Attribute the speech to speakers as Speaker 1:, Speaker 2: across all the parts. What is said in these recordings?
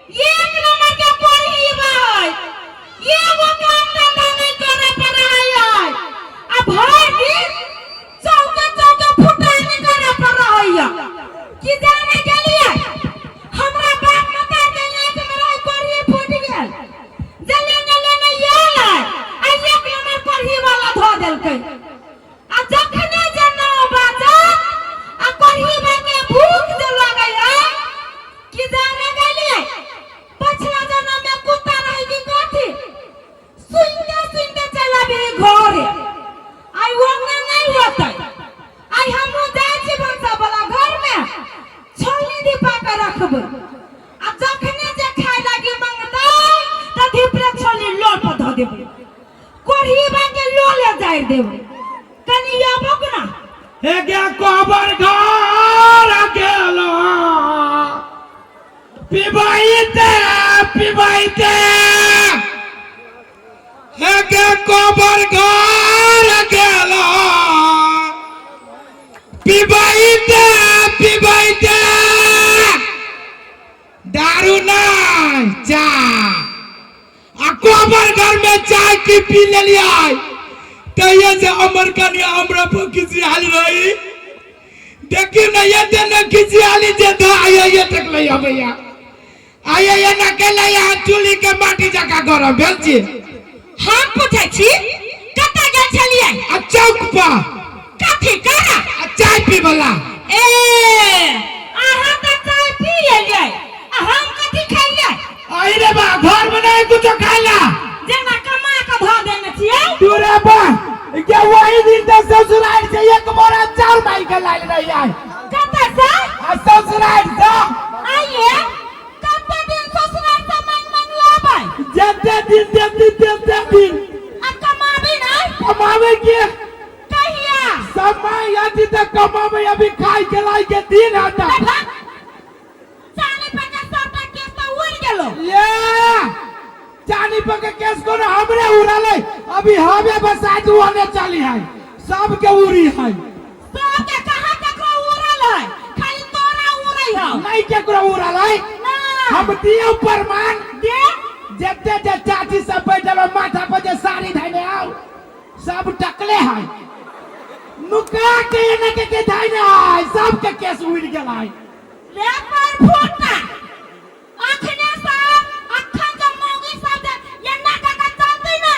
Speaker 1: एक नंबर के कोढ़ी बा है। एगो काम धंधा नहीं करे पर है। आ भर दिन चौके चौके फुटानी करे पर रहैया। की जाने गेलियै हमरा बाप माता के आँख में रहे कोढ़ी फूटि गेल। जे लेने लेने आयल है आ एक नंबर कोढ़ी वाला धऽ देलकै। आ जखने जे नाव बाजत आ कोढ़ी के भूख जे लगै है की जाने गेलियै पछिला जन्म में कुत्ता रही कि कथी सुनते सुनते चल अभी घरे। आई ओना नहीं होतै। आई हमहूँ जाइ छी भनसा वाला घर में छोलनी धीपा के रखबै आ जखने जे खाय लागी मंगतै तऽ धीपरे छोलनी लोल पर धऽ देबै, कोढ़ीबा के लोले जारि देबै। कनि आबक ना।
Speaker 2: हे गे कोबर घर गेल पिबाइते पिबाइते, हे गे कोबर घर गेल पिबाइते पिबाइते, दारू नहीं चाय। आ कोबर घर में चाय की पी लेलियै तहिया से अमर कनिया हमरा पर खिसियाल रही। देखियो ने ये ने खिसियाली जे धो आइए ये तक ले अबैया आइए ये ना के ले यहाँ चूल्ही के माटी जका गरम भेल छी।
Speaker 1: हम पूछै छी कतऽ गेल छलियै?
Speaker 2: आ चौक पर।
Speaker 1: कथी करा?
Speaker 2: आ चाय पीबला।
Speaker 1: ए अहाँ तऽ चाय पी एलियै आ हम कथी खैलियै?
Speaker 2: अरे रे बा घर में नहीं कुछो खाइला।
Speaker 1: जेना कमा के धऽ देने छियै।
Speaker 2: तू रे बा के वही दिन तक ससुराल से एक बोरा चाउर मांग के लाइल रही है।
Speaker 1: कतऽ से?
Speaker 2: आ ससुराल से।
Speaker 1: आइए कते दिन ससुराल से मांग मांग लाबै?
Speaker 2: जते दिन देती तेते दिन।
Speaker 1: आ कमाबी ना?
Speaker 2: कमावे के
Speaker 1: कहिया?
Speaker 2: समय आती तक कमावे, अभी खाई के लाई के दिन आता।
Speaker 1: चानी पर के सबटा केस तऽ उड़ि गेलो।
Speaker 2: ये चानी पर के केस कोनो हमरे उड़ाले, अभी हवे बसात ओने चली है, सबके उड़ी है।
Speaker 1: सबके कहाँ ककरो उड़ल है, खाली तोरा उड़ै हौ।
Speaker 2: नहीं केकरो उड़ल है।
Speaker 1: ना।
Speaker 2: हम दियो प्रमाण।
Speaker 1: दे।
Speaker 2: जते जे चाची सब बैठल हो, माथा पर जे साड़ी धैने आओ सब टकले है, नुका के एने के धैने है, सबके केस उड़ गेल है।
Speaker 1: रे पर फूटा अखने सब अखन जब मौगी सब जे एना कऽ के चलतै ना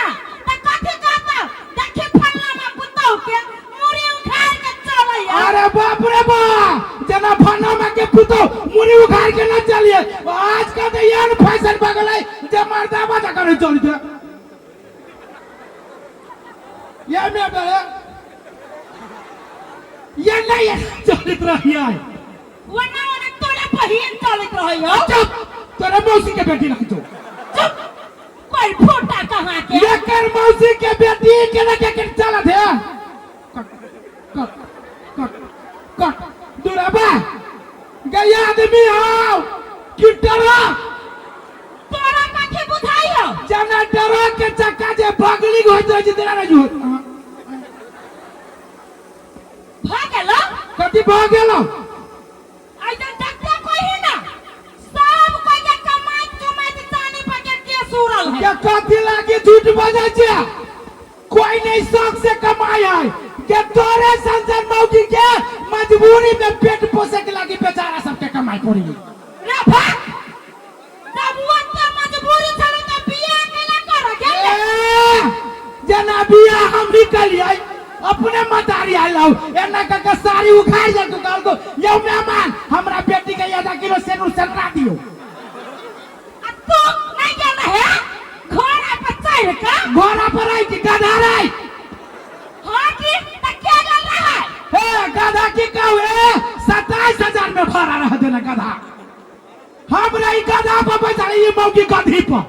Speaker 1: तऽ कथी कहतौ? देखी फल्ला में पुतहु के मुड़ी उखाड़ के चलैया।
Speaker 2: अरे बाप रे बाप, जना फल्ला में के पुतहु मुड़ी उखाड़ के न चलिए। आजकल तो एहन फैशन भऽ गेलै जे मर्दाबा जकाँ नहीं चलते। ये में बे ये नहीं चलत रहिए।
Speaker 1: ओना ओना तोरा बहिन चलैत रहै हौ।
Speaker 2: चुप, तोरा मौसी के बेटी रहै छौ।
Speaker 1: चुप, कोई फूटा कहाँ के?
Speaker 2: एकर मौसी के बेटी के ना के चलत है। कट कट कट कट दुराबा गया आदमी हो कि डरा?
Speaker 1: तोरा कथी बुझाइ हौ?
Speaker 2: जना डरा के चक्का जे बगली होइत रहै छै तेना नहीं होइत।
Speaker 1: भऽ गेलौ?
Speaker 2: कथी भऽ गेलौ?
Speaker 1: ऐसे जते कोई है ना सब कोई के कमाइत कमाइत चानी पर के केस उड़ल है।
Speaker 2: के कथी लागी झूठ बजै छै? कोई नहीं शौक से कमाई है के तोरे संजन मौगी के मजबूरी में पेट पोसे के लागी बेचारा सबके कमाई पड़ी।
Speaker 1: रे भाग, जब ओते मजबूरी छलै तऽ बियाह केला कर गेल।
Speaker 2: ए, जना बियाह हम निकलियै अपने मतारी आयल हौ, एना कऽ के साड़ी उखाड़ि देलकौ, कहलकौ यौ मेहमान हमरा बेटी के आधा किलो सेनुर सनरा दियौ।
Speaker 1: आ तू नहीं गेल रहे घोड़ा पर चढ़ के?
Speaker 2: घोड़ा पर आई कि गधा रे?
Speaker 1: हाँ की तऽ के गेल रहे?
Speaker 2: हे गधा की कहू, ए 27,000 में भाड़ा रह देना गधा। हमरा ई गधा पर बैठल ई मौगी गधी पर।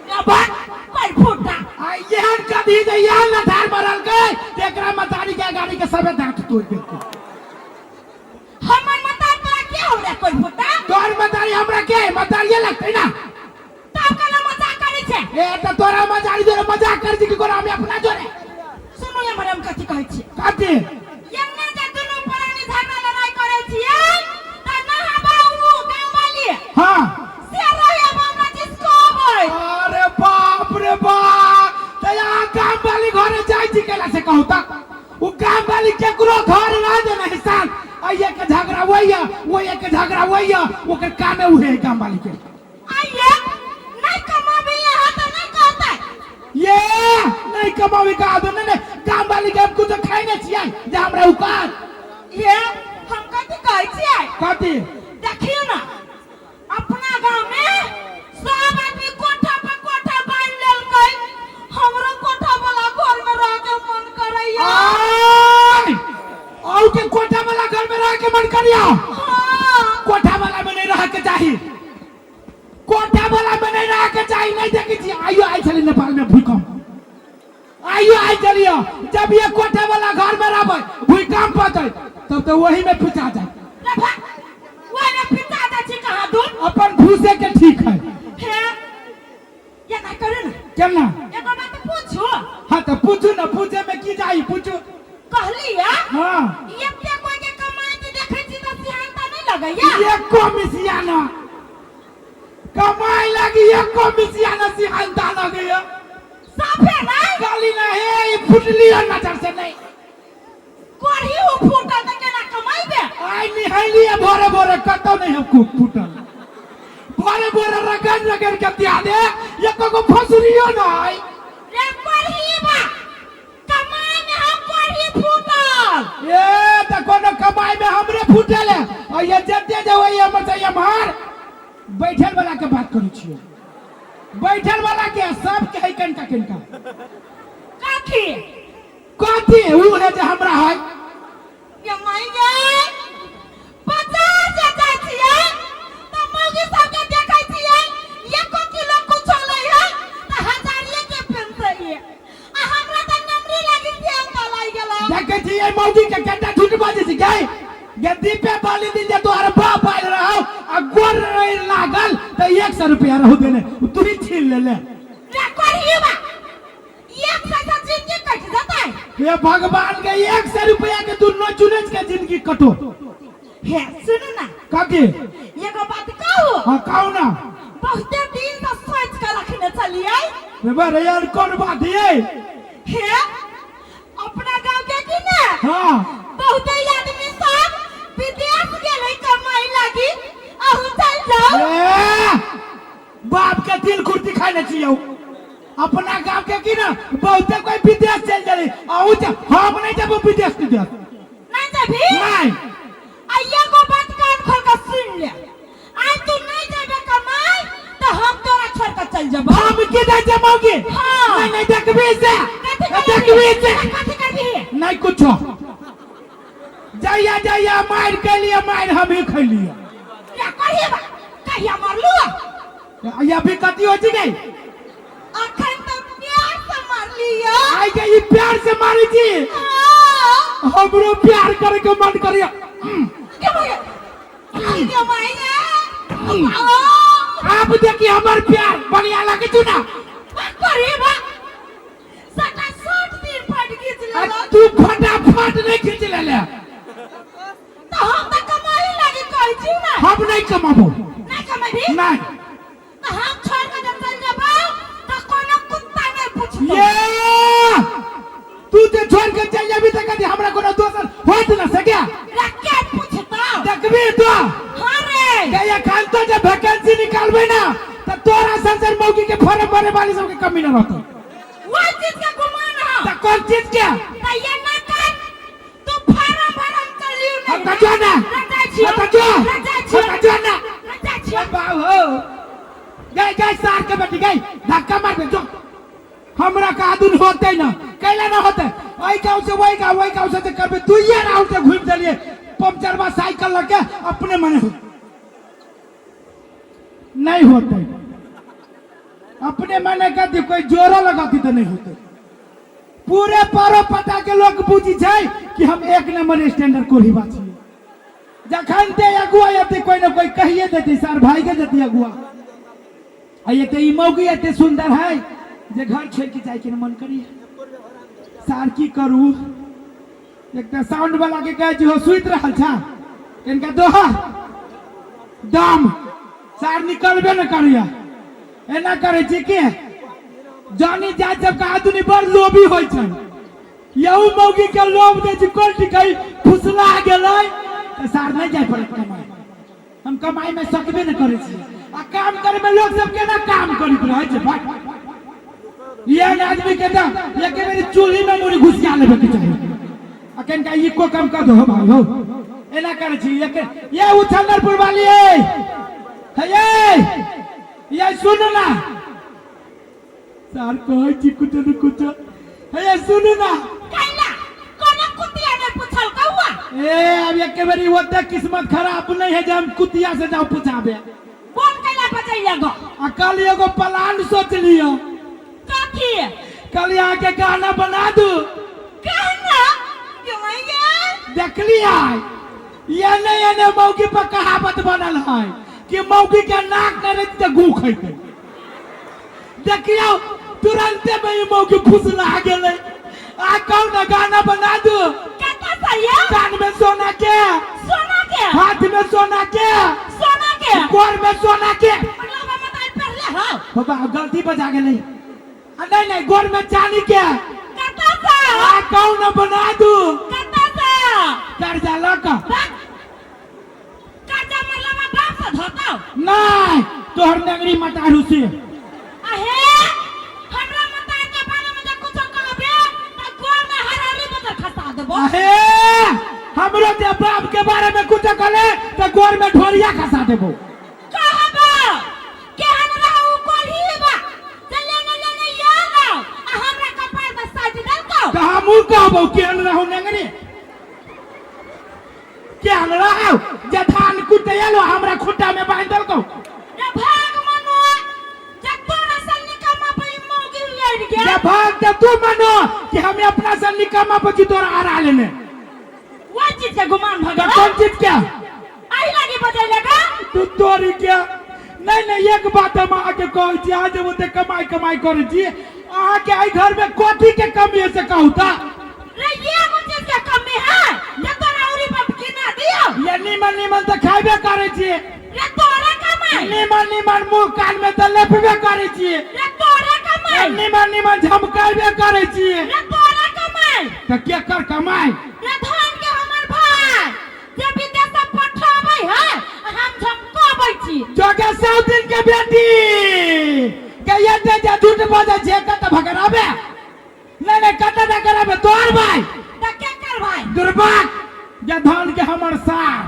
Speaker 1: या बात कोई फूटा।
Speaker 2: आ एहन गधी जे एहन लथार मरलकै एकरा मतारी के गाड़ी के सबे दांत तोड़ देलकै।
Speaker 1: हमर मतारी तोरा के हो रे कोई फूटा?
Speaker 2: तोर मतारी हमरा के है? मतारिये लगतै ना।
Speaker 1: तब केना मजाक करै छै?
Speaker 2: ए त तोरा मजारी जोरे मजाक कर छी कि कोना हम अपना जोरे?
Speaker 1: सुनू हमर हम कथी कहै छी।
Speaker 2: कथी?
Speaker 1: एन्ने जे दुनू प्राणी झगड़ा लड़ाई करै छियै त नहाबा उ गाँव वाली।
Speaker 2: हाँ।
Speaker 1: से रहै
Speaker 2: वाली केकरो घर रह देना है साल आइए के झगड़ा वही वही के झगड़ा वही ओकर कामे उहे है गाम वाली के।
Speaker 1: आइए नहीं कमाबे यहाँ तो नहीं कहता।
Speaker 2: ये नहीं कमाबे का आदो नहीं नहीं गाम वाली के हम कुछ खाइ नहीं छियै जे हमरा उकात।
Speaker 1: ये हम कथी कहै छियै?
Speaker 2: कथी?
Speaker 1: देखियौ ना अपना गांव में सब आदमी कोठा पर कोठा बांध लेलकै, हमरो कोठा वाला घर में रह के मन करैया।
Speaker 2: आय औ के कोठा वाला घर में रह के मन करिया?
Speaker 1: हाँ।
Speaker 2: कोठा वाला में नहीं रह के चाही, कोठा वाला में नहीं रह के चाही। नहीं देखै छी आइयो आइ छलै नेपाल में भूकंप, आइयो आइ छलियो जब ये कोठा वाला घर में रहबै भूकंप पतै तब तो वही में पिचा जाए।
Speaker 1: वही में पिचा जाए छी कहाँ दूर?
Speaker 2: अपन भूसे के ठीक है।
Speaker 1: हे ये ना करू ना।
Speaker 2: केना?
Speaker 1: एगो बात पूछू?
Speaker 2: हाँ तो पूछू ना, पूछे में की जाई पूछू।
Speaker 1: कहली या?
Speaker 2: हाँ।
Speaker 1: एते कोई के कमाई के देखै छी त सिहानता नहीं लगैया?
Speaker 2: एको मिसियाना कमाई लगी, एको मिसियाना सिहानता लगैया।
Speaker 1: साफे नहीं?
Speaker 2: गाली ना हे ई फुटली नजर से नहीं।
Speaker 1: कोढ़ी हो फूटल त केना कमाइबे?
Speaker 2: आइ निहैलिए भोरे भोरे कतौ नहीं हम खूब फूटल। भोरे भोरे रगड़ रगड़ के दिया दे एको गो फसुरियो ना आई।
Speaker 1: रे कोढ़ी बा कमाई में हम कोढ़ी फूटल।
Speaker 2: ए त कोनो कमाई में हमरे फूटल है और ये जते जे वही हमर से एम्हर बैठल वाला के बात करै छियो, बैठल वाला के सब के है कनका कनका।
Speaker 1: कथी?
Speaker 2: कथी उ है जे हमरा है।
Speaker 1: ये माई गे बाजार जे जाइ छियै त मौगी सबके देखै छियै एको किलो कुछो लै है त हजारिये के पेन्हतै आ हमरा त नमरी लागि ध्यान त लागि गेलै।
Speaker 2: देखै छियै मौगी के कतेक झूठ बाजै छै गै। गद्दी पे बाली दिन जे तोहर बाप आयल रहौ आ गोर रहि लागल त 100 रुपया रहू देने तू ही छीन लेले।
Speaker 1: रे कोढ़ी बा 100 से जिंदगी कट जतै।
Speaker 2: हे भगवान के 100 रुपया के तू नोच नोच के जिंदगी कटो।
Speaker 1: हे सुनू ना।
Speaker 2: काकी?
Speaker 1: एगो बात कहू?
Speaker 2: हाँ कहू ना।
Speaker 1: बहुते दिन से सोच के रखने छलियै।
Speaker 2: रे बा रे यार कोन बात ये?
Speaker 1: हे अपना गांव के की ने?
Speaker 2: हाँ।
Speaker 1: बहुते आदमी सब विदेश गेलै कमाई लागी, अहू चल जाओ।
Speaker 2: ए, बाप के तिल कुर्ती खाइ ने छियौ। अपना गांव के की ना बहुते कोई विदेश चल जाए, अहू जा, हम नहीं जाबो विदेश के देश।
Speaker 1: नहीं जाबी?
Speaker 2: नहीं।
Speaker 1: आ एगो बात कान खोल के सुन ले, आज तू नहीं जाबे कमाई तो हम तोरा छोड़ के चल जाबो।
Speaker 2: हम के नहीं जमाओगे?
Speaker 1: हाँ।
Speaker 2: नहीं, नहीं, देखबी से।
Speaker 1: कथी करबी?
Speaker 2: देखबी से।
Speaker 1: कथी करबी?
Speaker 2: नहीं कुछो। जाइया जाइया मार के लिए मार हम ही खैलिए।
Speaker 1: क्या करिए बा? कहिया मारलू?
Speaker 2: या भी कथी हो गई?
Speaker 1: अखन तो प्यार से मारलियो।
Speaker 2: आई के ई प्यार से मारी छी।
Speaker 1: हाँ।
Speaker 2: हमरो प्यार करे के मन करिया।
Speaker 1: के भैया? के भैया?
Speaker 2: आप देखिए हमर प्यार बढ़िया लगे तू ना।
Speaker 1: करिए बा। सटा 60 दिन फट खींच लेलक।
Speaker 2: तू फटाफट नहीं खींच लेले।
Speaker 1: तो हम तो कमाई लागी कहै छी ना।
Speaker 2: हम नहीं कमाबो।
Speaker 1: नहीं कमाबी?
Speaker 2: नहीं।
Speaker 1: तो हम छोड़ के जब चल जाबो तो कोनो कुत्ता नहीं पूछतो।
Speaker 2: ये तू जे छोड़ के चल जाबी त कदी हमरा कोनो दोसर होत ना सके।
Speaker 1: रे के पूछतो?
Speaker 2: देखबी तो।
Speaker 1: हां रे।
Speaker 2: गया खान तो जब वैकेंसी निकालबे ना त तोरा संसर मौगी के फॉर्म भरे वाली सब के कमी ना रहतो।
Speaker 1: वही चीज के गुमान हो।
Speaker 2: त कौन चीज के?
Speaker 1: त ये ना कर तू फॉर्म भरम चलियो नहीं।
Speaker 2: हम त जो ना।
Speaker 1: रजा छियो।
Speaker 2: हम त जो।
Speaker 1: रजा छियो।
Speaker 2: हम त जो ना।
Speaker 1: रजा छियो।
Speaker 2: बाबू हो। गई गई सार के बेटी गई धक्का मार दे जो। हमरा का आदुन होते ना कैला ना होते। ओई गांव से वही गांव वही गांव से ते करबे दुइये राउंड से घूम देलिए पंचरवा साइकिल लके अपने मने हो नहीं होते। अपने मने का कोई जोरा लगाती तो नहीं होते। पूरे पारो पटा के लोग बुझी छै कि हम एक नंबर स्टैंडर्ड कोढ़ी बाछी। जखन ते अगुआ एते कोई ना कोई कहिए देती सर भाई के देती अगुआ। आ ये ते ई मौगी एते सुंदर है जे घर छोड़ के जाए के मन करी। सार की करू? एक त साउंड वाला के कहे जे हो सुति रहल छा इनका दोहा दम सार निकलबे न करिया। एना करे छी के जानी जात सब के आदमी बड़ लोभी होय छै। यहू मौगी के लोभ दे छी कोन टिकई फुसला गेलै तऽ सार नहीं जाय पड़त कमाई। हम कमाई में सकबे न करै छी आ काम करे में लोग सब केना काम करैत रहै छै भाई। एहन आदमी के तऽ एके बेरी चूल्ही में मुड़ी घुसिया लेबे के चाही। आ कनिका ई को काम कर दो भाई हो एना करै छी एक ये उछलनपुर वाली है हे ये सुन ना सर कहै छी कुछो न कुछो हे ये सुनू ना।
Speaker 1: कैला कोना कुतिया ने पूछल कौआ?
Speaker 2: ए अब एके बेरी ओते किस्मत खराब नहीं है जे हम कुतिया से जाऊ पूछाबे।
Speaker 1: बोल कैला बजैया गो?
Speaker 2: आ कल एगो प्लान सोच लियो।
Speaker 1: कथी?
Speaker 2: कल यहाँ के गाना बना दू।
Speaker 1: गाना? गवैया?
Speaker 2: देखली है ये नहीं एने मौगी पर कहावत बनल है कि मौगी के नाक नहीं रहती तो गू खैते। देखियो तुरंते में ई मौगी फुसला गेलै। आ कहू ना गाना बना दू।
Speaker 1: कता सही है?
Speaker 2: कान में सोना के,
Speaker 1: सोना के,
Speaker 2: हाथ में सोना के,
Speaker 1: सोना के,
Speaker 2: गोर में सोना के।
Speaker 1: मतलब हम बताई पहले हो।
Speaker 2: बाबा गलती बजा गेलै। आ नहीं नहीं गोर में चांदी के।
Speaker 1: कता सा?
Speaker 2: आ कहू ना बना दू।
Speaker 1: कता सा?
Speaker 2: कर्जा लऽ कऽ।
Speaker 1: कर्जा मरला में बाप से धोता?
Speaker 2: नहीं तोहर नगरी मतारू से।
Speaker 1: अहे हमरा मतार के बारे में जे कुछो कहबे त गोर में हरारी बदल खसा देबो।
Speaker 2: अहे हमरो जे बाप के बारे में कुछो कहले त गोर में ढोरिया खसा देबो।
Speaker 1: कहबो केहन रहू कोल्ही बा जे लेने लेने याद आओ आ हमरा कपार में साटि देलकौ।
Speaker 2: त हमहूँ कहबो केहन रहू नगरी केहन रहू जे धान कुटे एलो हमरा खुट्टा में बांधि देलकौ।
Speaker 1: रे भाग मनो जे तोरा से निकम्मा पर ई मौगी लड़ि गेल।
Speaker 2: जे भाग त तू मनो कि हमें अपना से निकम्मा पर जी तोरा हरा लेने।
Speaker 1: वही चीज के गुमान भ
Speaker 2: त
Speaker 1: गेल।
Speaker 2: कोन चीज के?
Speaker 1: एहि लागी बजै लगा?
Speaker 2: तू तोरी के। नहीं नहीं एक बात हम अहाँके कहै छी, अहाँ जे ओते कमाई कमाई करै छी, अहाँके एहि घर में कथी के कमी है से कहू त?
Speaker 1: रे एगो चीज के कमी है जे तोरा उरी पर किना दियौ।
Speaker 2: ये नीमन नीमन त खाइबे करै छी।
Speaker 1: रे तोरा कमाई।
Speaker 2: नीमन नीमन मुँह कान में त लेपबे करै छी।
Speaker 1: रे तोरा कमाई।
Speaker 2: नीमन नीमन झमकाइबे करै छी।
Speaker 1: रे तोरा कमाई।
Speaker 2: त केकर कमाई?
Speaker 1: रे धन के हमर भाई जे विदेश से पठाबै है हम झमकाबै छी।
Speaker 2: जोगे 100 दिन के बेटी के एते जे झूठ बजै छै कत भगराबे? नहीं नहीं कत न कराबे तोहर भाई।
Speaker 1: त केकर भाई?
Speaker 2: दुर्भाग जे धन के हमर सार,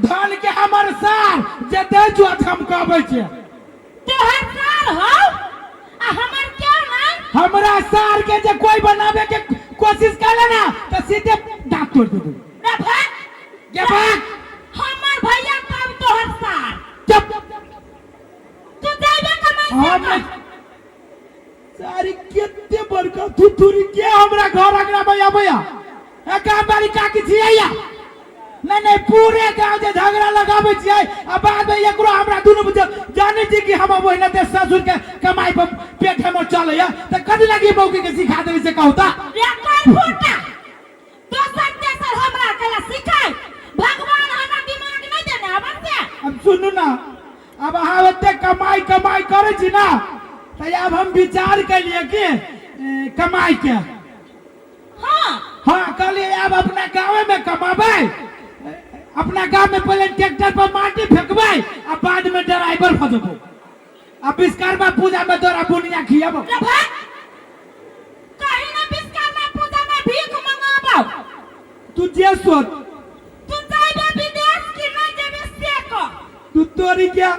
Speaker 2: धन के हमर सार जे दै छौ झमकाबै छै।
Speaker 1: तोहर सार हौ आ हमर क्यों ना?
Speaker 2: हमरा सार के जे कोई बनावे के कोशिश करे ना त सीधे दांत तोड़ देबो।
Speaker 1: रे भाग।
Speaker 2: के भाग।
Speaker 1: हमर भैया तब तोहर सार।
Speaker 2: चुप।
Speaker 1: तू जाइबे कमाई से
Speaker 2: हम
Speaker 1: कर।
Speaker 2: सारी केते बड़का थुथुरी के हमरा घर अंगना में आबैया। ए गाम वाली काकी छियै। नहीं नहीं पूरे गांव जे झगड़ा लगाबै छियै आ बाद में एकरो हमरा दुनू बुझ जानै छी कि हम ओहिना ते ससुर के कमाई पर पेट हमर चलैया त कथी लागी मौगी के सिखा देबै से कहू त?
Speaker 1: रे कर फूटा दोसर तेसर हमरा केला सिखाय भगवान हमरा दिमाग नहीं देने हवन से।
Speaker 2: अब सुनू ना, अब अहाँ ओते कमाई कमाई करै छी ना त आब हम विचार केलिए कि कमाई के।
Speaker 1: हाँ।
Speaker 2: हाँ कहलिए आब अपना गाँव में कमाबै, अपना गाँव में पहले ट्रैक्टर पर माटी फेंकबै आ बाद में ड्राइवर भऽ जेबौ आ विश्वकर्मा पूजा में तोरा बुनिया खियाबौ।
Speaker 1: रे भाग, कहीं ना विश्वकर्मा पूजा में भीख मंगाबौ।
Speaker 2: तू जे सोच।
Speaker 1: तू जाबे विदेश कि नहीं जेबे से कह।
Speaker 2: तू तोरी क्या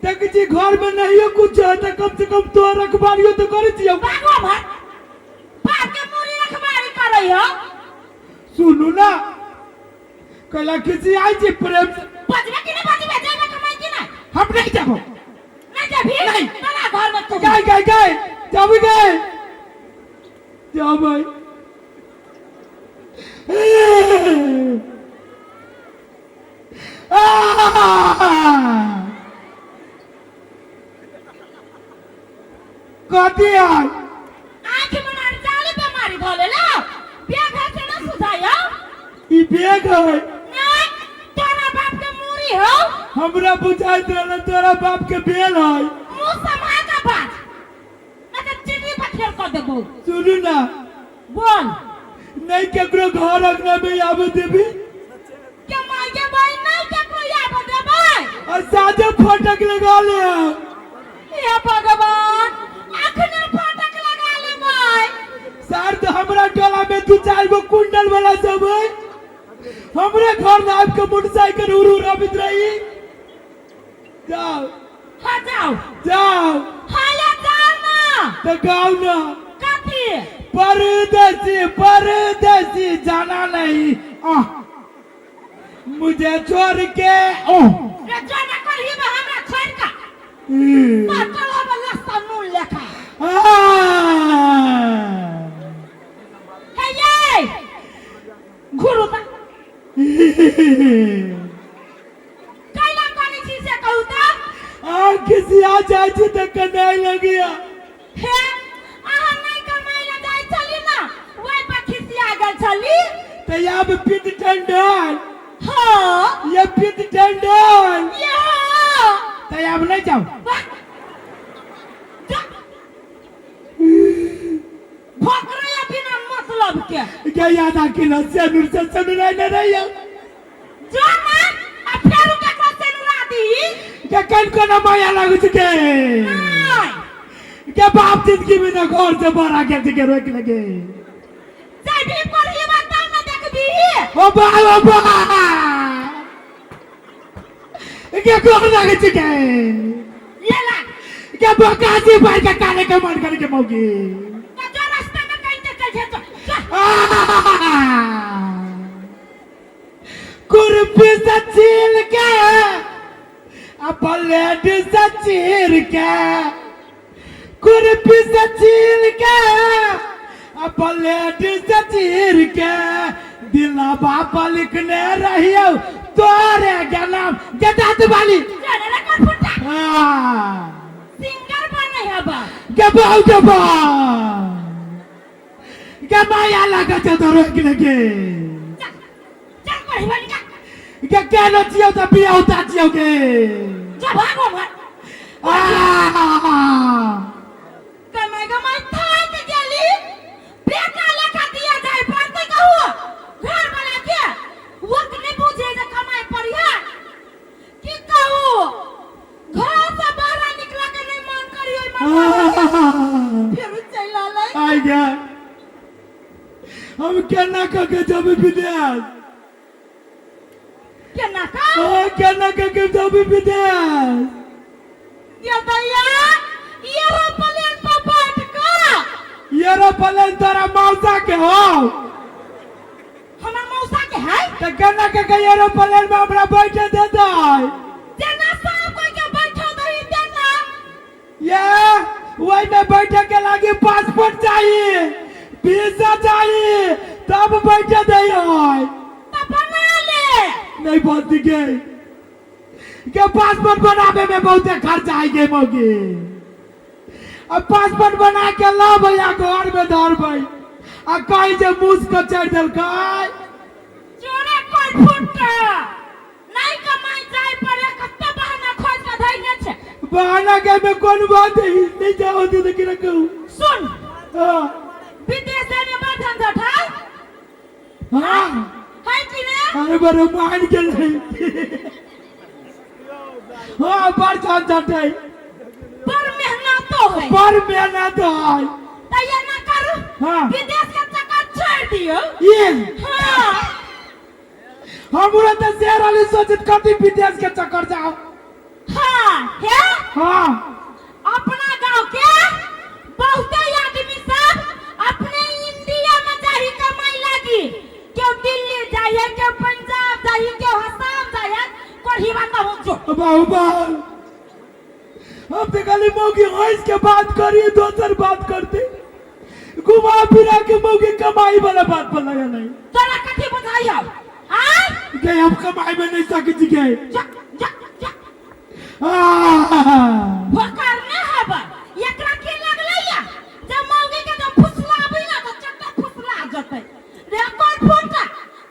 Speaker 2: देख छी घर में नहीं कुछ है तो कम से कम तोर रखबारियो तो करै छियौ।
Speaker 1: भागो भाग, बाप के मुड़ी रखबारी करै हो।
Speaker 2: सुनू ना कैला खिसी आई छी प्रेम से।
Speaker 1: बजबे कि नहीं बजबे, जेबे कमाई कि नहीं?
Speaker 2: हम नहीं जाबो।
Speaker 1: नहीं जाबी?
Speaker 2: नहीं।
Speaker 1: तोरा घर में तू।
Speaker 2: गए गए गए जाबी गए जाओ भाई। कथी है?
Speaker 1: आँख में जाली बीमारी भऽ गेल हौ। बेग है से ना सुझाइ हौ।
Speaker 2: ई बेग है?
Speaker 1: नहीं, तोरा बाप के मूरी हौ।
Speaker 2: हमरा बुझाइत रहल तोरा बाप के बेल है।
Speaker 1: मुँह सम्हार के बाज, नहीं तो चिड़ी पर फेर कऽ देबौ।
Speaker 2: सुनू ना।
Speaker 1: बोल।
Speaker 2: नहीं केकरो घर अंगना में आवे देबी।
Speaker 1: के माय के भाई नहीं केकरो आबे देबै।
Speaker 2: और साझे फटक लगा ले।
Speaker 1: हे भगवान, अखने फाटक लगा लेबै।
Speaker 2: सर तो हमरा टोला में दू चार गो कुंडल वाला सब है, हमरे घर में आबि के मोटरसाइकिल उड़ उड़ आबित रही। जाओ।
Speaker 1: हाँ जाओ।
Speaker 2: जाओ।
Speaker 1: हाँ या जाओ ना।
Speaker 2: तो गाओ ना।
Speaker 1: कथी?
Speaker 2: परदेसी परदेसी जाना नहीं, आह, मुझे छोड़ के। ओह।
Speaker 1: रे जाना करही बा हमरा छोड़ के। पाटल हब लस्सा नून लेखा। हे ये घुरू ता कैला करै छी से कहू त।
Speaker 2: आ किसी आ जाइ छी तऽ कनाइ लगिया।
Speaker 1: हे अहाँ नहि कमाइ लए जाइ छली ना, ओहि पर खिसिया गेल छली।
Speaker 2: तऽ आब पित ठंडल।
Speaker 1: हाँ।
Speaker 2: ये पित ठंडल।
Speaker 1: ये हाँ।
Speaker 2: तऽ आब नहि जाउ।
Speaker 1: भोकरैया बिना मतलब के।
Speaker 2: के याद आ किलो सेनुर से सेनुर नहि रहिया।
Speaker 1: जो ना आ फेरू केकरो सेनुरा दी।
Speaker 2: के कन कोना माया लागू छै के।
Speaker 1: नहि।
Speaker 2: के बाप जिंदगी में ना घर से बाहर आके के रोक लगे।
Speaker 1: जाबी करही तब ना देखबी।
Speaker 2: ओ बा ओ बा। के कोन लागे छै के।
Speaker 1: ले ला।
Speaker 2: के बकासी भाई के काने के मन करके मौगी।
Speaker 1: तो जो रास्ता में कहीं ते चल जा जा।
Speaker 2: कुर्पी से छील के आ प्लेट से चीर के, कुर्पी से छील के आ प्लेट से चीर के, दिला बाप लिखने रहियो तोरे के नाम गेदात वाली।
Speaker 1: जाने रे कोन फुटा।
Speaker 2: हाँ।
Speaker 1: सिंगर बने हबा।
Speaker 2: के बाऊ के बा के माया लगा छै तो रोक लगे।
Speaker 1: चल चल करही बन जा।
Speaker 2: के केनो छियौ त बियाह छियौ के।
Speaker 1: जा भागो मत। कमाई कमाई थाक गेली, बेटा लेखा दिया जाय पड़तै कहू घर वाला के वक्त नहीं बुझे जे कमाई पड़िया की कहू, घर से बाहर निकला के नहीं मन करियो मन फेर चलि आलै।
Speaker 2: आई गया हम केना कऽ के जेबै विदेश।
Speaker 1: केना का?
Speaker 2: हाँ, केना कऽ के जेबै विदेश।
Speaker 1: ये दैया एरोप्लेन पर बैठ के।
Speaker 2: एरोप्लेन तोरा मौसा के हो।
Speaker 1: हमर मौसा के है?
Speaker 2: तऽ केना कऽ के एरोप्लेन में हमरा बैठे देतै?
Speaker 1: जेना सब कोई के बैठो दही तेना।
Speaker 2: ये वही में बैठे के लागी पासपोर्ट चाहिए, वीजा चाहिए, तब बैठे दे है।
Speaker 1: तो बना ले।
Speaker 2: नहीं बोलती के के पासपोर्ट बनावे में बहुत खर्चा आई गए मौगी। अब पासपोर्ट बना के ला भैया घर में धर भाई, आ कहीं जे मूस को चढ़ देलकै।
Speaker 1: जोरे कोई फुट नहीं कमाई जाय पड़े, कत्ते बहाना खोज के धैने छे।
Speaker 2: बहाना के में कौन बात है, नहीं जाओ तो लेकिन रखू।
Speaker 1: सुन।
Speaker 2: हाँ।
Speaker 1: विदेश में बड़ झंझट है।
Speaker 2: हाँ।
Speaker 1: है कि ने?
Speaker 2: अरे बड़े मान के नहीं। हाँ, बड़ झंझट है।
Speaker 1: बड़ मेहनत तो है।
Speaker 2: बड़ मेहनत है।
Speaker 1: तो ये ना करू।
Speaker 2: हाँ।
Speaker 1: विदेश के चक्कर छोड़ दियो।
Speaker 2: ये।
Speaker 1: हाँ।
Speaker 2: हमरा तो शेर वाली सोचित कथी विदेश के चक्कर जाओ।
Speaker 1: हाँ, है?
Speaker 2: हाँ।
Speaker 1: अपना गांव के बहुते आदमी सब अपने इंडिया में जाही कमाई लागी। क्यों दिल्ली जाइए, क्यों पंजाब जाइए, क्यों असम जाइए, कोई बात ना हो जो।
Speaker 2: बाहु बाहु। हम तो खाली मौगी हंस के बात करिए, दोसर बात करते घुमा फिरा के मौगी कमाई वाला बात पर लगा नहीं।
Speaker 1: तोरा कथी बुझाई हो? आय?
Speaker 2: के हम कमाई में नहीं सके छी के।
Speaker 1: जा, जा, जा। भोकर ने हब। एकरा की लगलै या? जब मौगी के जब फुसलाबी ना तो चट्टा फुसला जतै। रे कोन फुटा?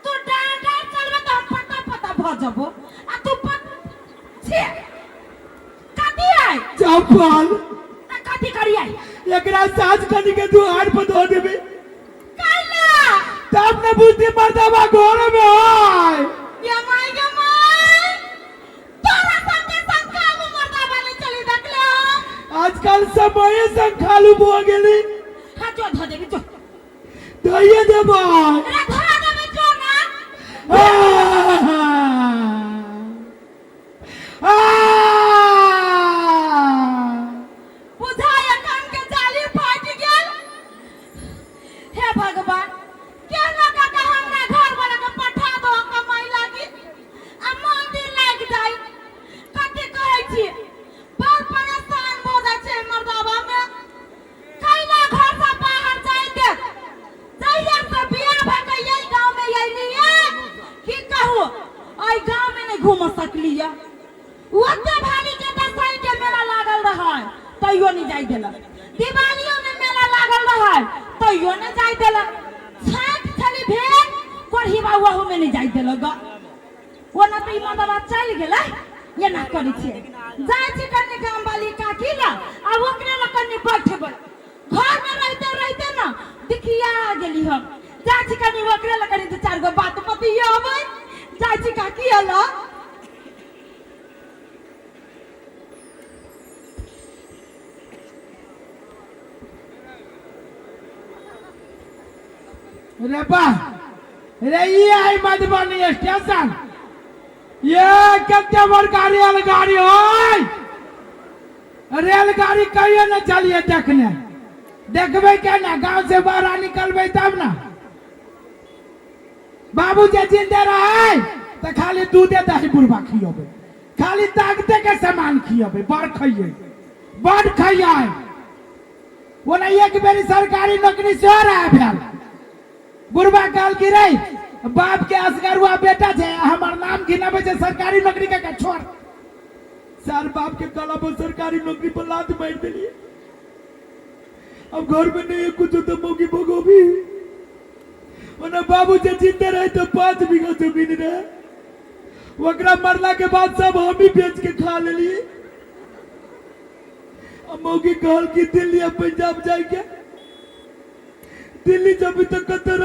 Speaker 1: तू डांड डांड चलबे त हम पता पता भ जबो। आ तू पत छे। कथी आय?
Speaker 2: चप्पल।
Speaker 1: त कथी करियै?
Speaker 2: एकरा साँझ कनी के दुआर पर धो देबे।
Speaker 1: कैला?
Speaker 2: तब न बुझती मर्दबा घर में है।
Speaker 1: ये माय गे माय, तोरा संगे संग काबू मर्दाबा नहीं चली देखले हम।
Speaker 2: आजकल समय संखालू भऽ गेली।
Speaker 1: हाँ जो धो देबी जो।
Speaker 2: धोइए देबै।
Speaker 1: अरे धो देबी जो ना। बुझाय कान के जाली फाटि गेल। हे भगवान, केना काका हमरा घर वाला के पठा दो कमाई लागी आ मंदिर लागि जाई। कथी कहै छी, बड़ परेशान भऽ जाइ छै मर्दाबा में। कैला घर से बाहर जाय देत? जहिया से बियाह भऽ के एहि गाँव में अयलियै, की कहू, एहि गाँव में नहि घूम सकलियै। ओते भारी के दसैँ के मेला लागल रहै तैयो नहि जाय देलक। दिवालियो में मेला लागल रहै तैयो नहि जाय देलक। छठि छली भेल कोढ़ीबा, ओहू में नहि जाय देलक। ओना तऽ ई मदवा चलि गेलै। एना करै छियै, जाइ छी कनि गाम वाली काकी लग आ ओकरे लग कनि बैठबै। घर में रहते रहते ना दिखिया गेली हम। जाइ छी कनि ओकरे लग कनि दू चारि गो बात बतियाबै। जाइ छी काकी लग।
Speaker 2: रे बा रे, ई आई मधुबनी स्टेशन। ये कते बड़का रेलगाड़ी होय। रेलगाड़ी कहियो न चलिए देखने, देखबै केना? गांव से बाहर निकलबै तब ना। बाबू जे जिंदे रहे तो खाली दूधे दही बुढ़बा खियबै, खाली ताकते के सामान खियबै। बड़ खइयै, बड़ खइयै। ओना एक बेरी सरकारी नौकरी सेहो रहे भेल। बुढ़बा कहल कि रे बाप के असगरुआ बेटा छै, हमर नाम घिनाबै छै सरकारी नौकरी के छोड़। सार बाप के गला पर सरकारी नौकरी पर लात मारि देलिए। अब घर में नहीं है कुछ तो मौकी भगोबी। ओना बाबू जे जिंदे रहे तो 5 बीघा जमीन रहे, ओकरा मरला के बाद सब हम ही बेच के खा लेलिए। अब मौगी कहल कि दिल्ली आ पंजाब जाके, दिल्ली जब तक कतर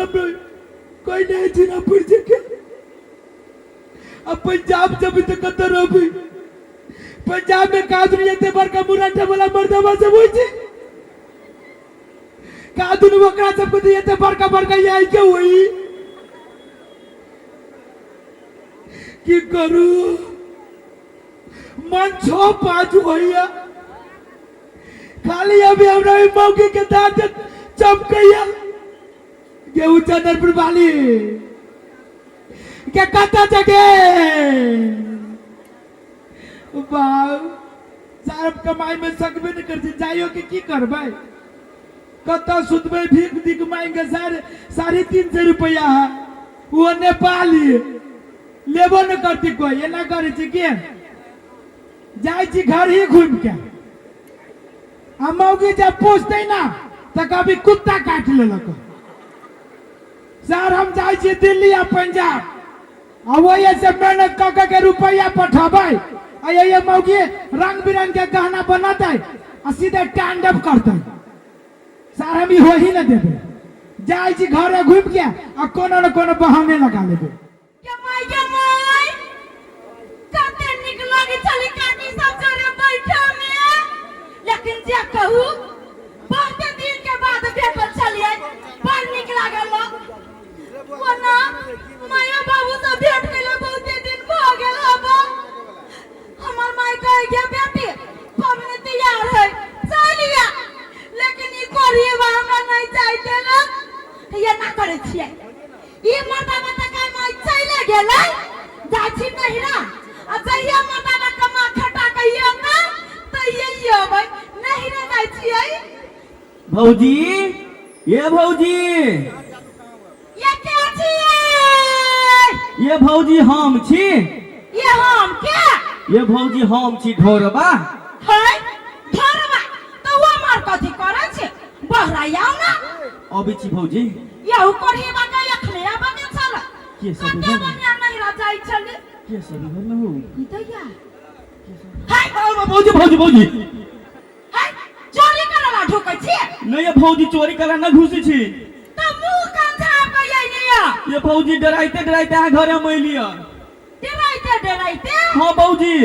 Speaker 2: कोई नहीं जीना पड़ के। अब पंजाब जब तक कतर अभी पंजाब में का दुनिया ते बड़का मुराठा वाला मर्दवा सब होई छै, का दुनु ओकरा सबके तो एते बड़का बड़का आई के होई। की करू, मन छो पाँच होइया खाली। अभी हमरा ई मौकी के दांत चमकैया। गेहूं चंदनपुर वाली के कत जगह बाप सारब कमाई में सकबे नहीं करती। जाइयो के की करबै, कतऽ सुतबै? भीख दिख मांग के 350 रुपया है, वो नेपाली लेबो न करती कोई। एना करै छी के जाइ छी घर ही घूम के। आ मौगी जब पूछते ना तो कभी कुत्ता काट लेलक। सर हम जाइ छी दिल्ली आ पंजाब आ वही से मेहनत कऽ कऽ के रुपया पठेबै आ ये मौगी रंग बिरंग के गहना बनतै आ सीधे टैंडअप करतै। सर हम ई हो ही न देबै। जाइ छी घरे घूम के आ कोनो न कोनो बहाने लगा लेबै।
Speaker 1: गे माय गे माय, कते नीक लागै छलै काकी सब जरे बैठे में। लेकिन जे कहू, बहुते दिन के बाद भेटल छलियै, बड़ नीक लागल। ओना मायो बाबू से भेंट केला बहुते दिन भऽ गेल हब। हमर माय कहे गे बेटी पबनी तैयार है चलिया, लेकिन ई कोढ़ीबा हमरा नहीं चाहि देलक। एना करै छियै, ई मर्दाबा तऽ काय माय चले गेलै। जाइ छी नहिरा आ जहिया मर्दाबा कमा खटा के एतै तहिये अबै। नहिरा जाइ छियै।
Speaker 3: भौजी, ये भौजी।
Speaker 1: ये के छियै?
Speaker 3: ये भौजी हम छी।
Speaker 1: ये हम के?
Speaker 3: ये भौजी हम छी ढोरबा।
Speaker 1: है ढोरबा तऽ ओ हमर कथी करै छै? बहराइयाउ ना।
Speaker 3: अबै छी भौजी।
Speaker 1: यहू कोढ़ीबा के अखने आबऽ के छल।
Speaker 3: के सब
Speaker 1: कते बढ़िया नहिरा जाइ छली।
Speaker 3: के सब भेलौ?
Speaker 1: ई दैया है।
Speaker 3: भौजी भौजी भौजी
Speaker 1: है, चोरी करऽ ला ढुकै छी?
Speaker 3: भौजी चोरी करा न घुसी छी।
Speaker 1: त मुंह कान झाप के अइलिया?
Speaker 3: ये भौजी डराइते डराइते अहाँ घरे हम अइलिया।
Speaker 1: डराइते डराइते?
Speaker 3: हाँ भौजी।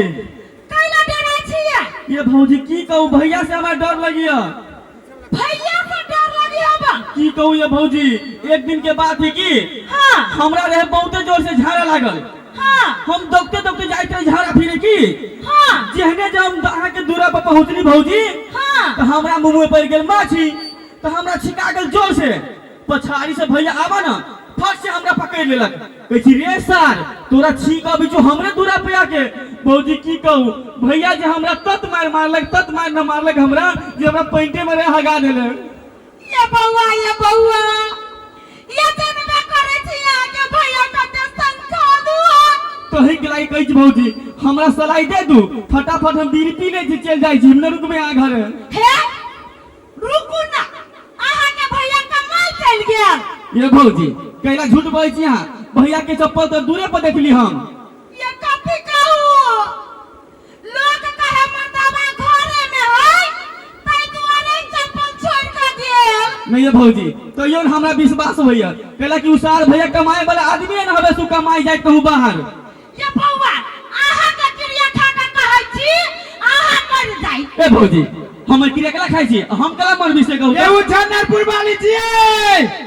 Speaker 1: कैला डराइ छियै?
Speaker 3: ये भौजी की कहू, भैया से हमरा डर लगिया।
Speaker 1: भैया से डर लगी हबा?
Speaker 3: की कहू ये भौजी, एक दिन के बात है कि
Speaker 1: हाँ
Speaker 3: हमरा रहे बहुते जोर से झाड़ा लागल।
Speaker 1: हाँ
Speaker 3: हम दौड़ते दौड़ते जाइत रहे झाड़ा फिरे की,
Speaker 1: हाँ
Speaker 3: जेहने जब हम अहाँ के दूरा पर पहुँचली भौजी,
Speaker 1: हाँ
Speaker 3: तो हमरा मुँह में पड़ गेल माछी, तो हमरा छिका गेल जोर से। पछाड़ी से भैया आवा ना, फट से हमरा पकड़ लेलक। कहै छी रे सार, तोरा छींक अबै छौ हमरे दूरा पे आके। भौजी की कहू, भैया जे हमरा तत मार मारलक, तत मार न मारलक हमरा, जे हमरा पैंटे में रहे हगा देले।
Speaker 1: ये बौआ, ये बौआ, ये जनबे करै छी अहाँके भैया कते संखालू है।
Speaker 3: तही के लागि कहै छी भौजी, हमरा सलाई दे दू, फटाफट हम बीड़ी पी लै छी, चलि जाइ छी, हम न रुकबै अहाँ घरे।
Speaker 1: हे रुकू ना, अहाँके भैया कमाइ चलि गेल।
Speaker 3: ये भौजी कैला झूठ बोलै छी अहाँ, भैया के चप्पल तऽ दूरे पर देखली हम।
Speaker 1: ये कथी कहू, लोक कहे मर्दाबा घरे में है, ताहि दुआरे चप्पल छोड़ के गेल।
Speaker 3: नहीं ये भौजी, तैयो न हमरा विश्वास होइया, कैला कि उसार भैया कमाए वाला आदमी न हवे, सु कमाई जाए कहूँ बाहर।
Speaker 1: ये बौआ, अहाँ के क्रिया खा के कहै छी, अहाँ मर जाइ।
Speaker 3: ए भौजी, हमर क्रिया केला खाइ छी, हम केला मरबी से कहू?
Speaker 2: ए उछानरपुर वाली छियै।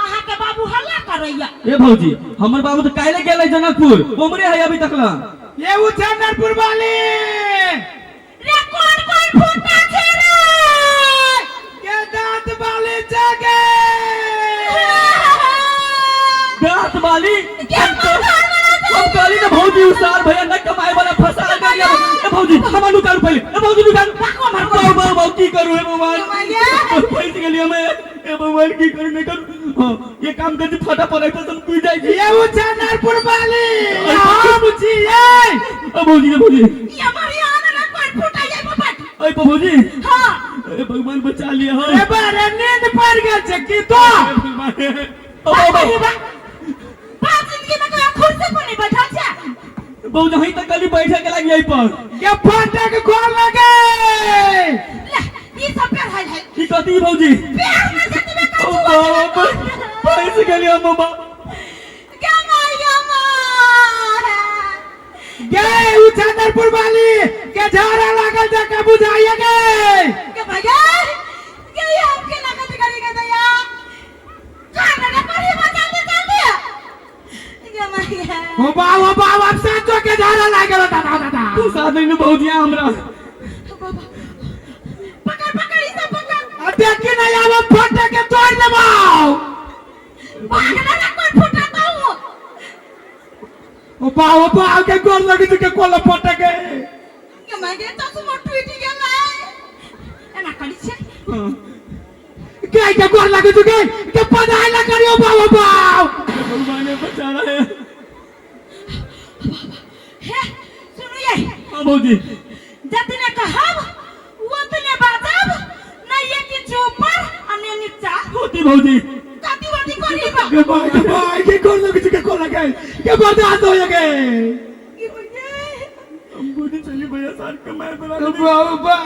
Speaker 1: अहाँ के बाबू हल्ला करैया।
Speaker 3: ए भौजी, हमर बाबू तऽ काल्हि गेलै जनकपुर, उमरे है अभी तक ला।
Speaker 2: ए उछानरपुर वाली।
Speaker 1: रे कोन कोन फूटा छै रे?
Speaker 2: के दांत वाली जगे।
Speaker 3: दांत वाली?
Speaker 1: के
Speaker 3: हम कहली ना भौजी, उसार भैया न कमाए वाला फंसा गेल। ए भौजी, हमर नुकान पहिले। ए भौजी नुकान। बाऊ बाऊ बाऊ की करू हे भगवान, फंस गेली हमे। ए भगवान की करू नहीं करू। हाँ, ये काम कर फटाफट ऐसा हम कूद जाइ छी।
Speaker 2: ए उछानरपुर वाली, हम छियै।
Speaker 3: ए भौजी, ए भौजी,
Speaker 1: ये मरिया ना कोन फूटा जाय बाबा।
Speaker 3: ए भौजी।
Speaker 1: हां
Speaker 3: ए भगवान बचा लिया हो।
Speaker 2: ए बारे नींद पड़ गेल छै की तो?
Speaker 3: ए भगवान, ओ बाबा।
Speaker 1: बा जिंदगी में कोई कुर्सी पर नहीं बैठल छै।
Speaker 3: बहुत हई तक गली बैठे के लागी आई पर।
Speaker 2: के फाटक खोल लगे।
Speaker 1: ले ई सब पेड़ है है।
Speaker 3: की कहती भौजी?
Speaker 1: पेड़ में जतबे
Speaker 3: ओ
Speaker 1: कछुआ
Speaker 3: बाबा, फंस गेली हम बाबा।
Speaker 1: गे माया मार।
Speaker 2: गे उछानरपुर वाली के झाड़ा लागल जाके बुझाइए गे।
Speaker 1: गे भैया, गे हम के लागत करी के दया। कान रे पड़ी बा जल्दी जल्दी। गे माया।
Speaker 2: ओ बा, ओ बा, अब साचो के झाड़ा लागल दादा दादा।
Speaker 3: तू साथ नहीं भौजी हमरा।
Speaker 1: बाबा पकड़ पकड़ ई सब पकड़।
Speaker 2: आ देखी नहीं आब फटे के तोड़ देबाउ।
Speaker 1: भाग ना कोई फुटा तो।
Speaker 2: ओ बा, ओ बा, के गोर लगी के कोल फटे के।
Speaker 1: गे माया चश्मा टूट गेलै। एना करी छै।
Speaker 2: के के गोर लगी के के पढ़ाई ला करियो बा, ओ बा।
Speaker 3: भगवान ने बचा रहा है।
Speaker 1: हे सुनू ये।
Speaker 3: हाँ भौजी।
Speaker 1: जतने कहब ओतने बाजब, नहीं ये किछु ऊपर आ ने नीचा।
Speaker 3: होती भौजी।
Speaker 1: कथी बाती करी बा?
Speaker 2: के बा, के बा, के गोर लगी के कोल लगे के बर्दाश्त हो गए।
Speaker 1: की भैया?
Speaker 3: हम बुझे चली भैया सार कमाए बना।
Speaker 2: ओ बा, ओ बा।